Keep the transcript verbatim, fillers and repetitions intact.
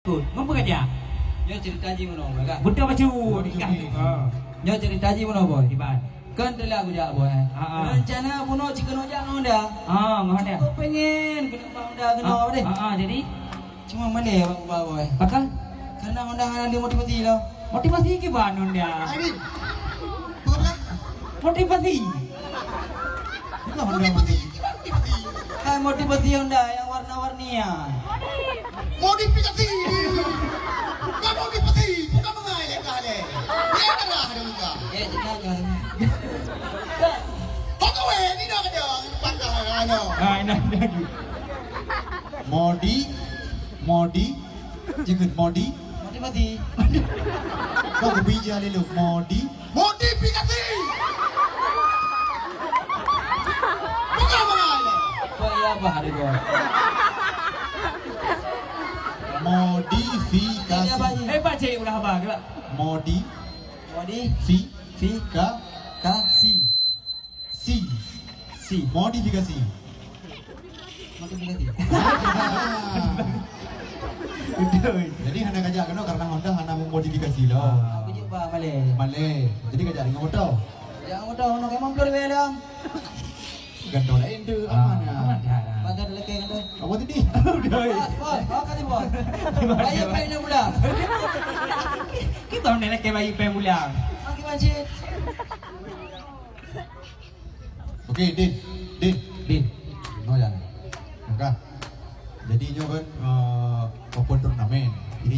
Ikut. Ngapa kerja? Nyoe cerita ji meunoe, Boy, kan? Betul, Pak Cu. Betul, Pak Cu. Ha. Nyoe cerita ji meunoe, Boy. Iban. Kan telah aku jak, Boy. Ha, ha. Rencana bunoe cikeunoe jak ngon Honda. Ha, ngon Honda. Aku pengen kena bak Honda kena apa deh? Ha, ha, jadi? Cuma mana ya, Pak Boy? Pakon? Karena Honda hana ada motivasi lah. Motivasi ke ban Honda? Ini. Bukan. Motivasi. Bukan Honda. Motivasi. Gimana motivasi? Hai, motivasi Honda yang warna-warni ya. Modifikasi. Bukan motivasi, bukan mengalir kali. Dia adalah ada muka. Eh, tidak ada. Kau kau eh, ni dah ada. Patah ano. Ah, ini ada lagi. Modi, modi, jangan modi. Modi, modi. Kau kebija lelu. Modi, modifikasi. Bukan mengalir. Kau iya apa hari kau? Modifikasi. Ini apa ni? Eh, Pak Cik, udah apa? Coba. Modi. Modi. Fi. Fi. Ka. Ka. Si. Si. Si. Modifikasi. Modifikasi. Betul. Jadi hana kajak keunoe karena Honda hana memodifikasi lah. Aku jumpa maleh. Maleh. Jadi kajak dengan motor. Jangan motor, nak memang perlu dalam. Gantoh lain tu, ah, aman ya. Aman ya. Pasal lelaki kan tu. Apa tadi? Udah. Bos, bos, apa tadi, bos? Bayar payah nak pulang. Kita orang lelaki bayar payah pulang. Makin macet. Okey, Din. Din. Din. No jalan. Maka. Jadi nyoe kan uh, open turnamen. Ini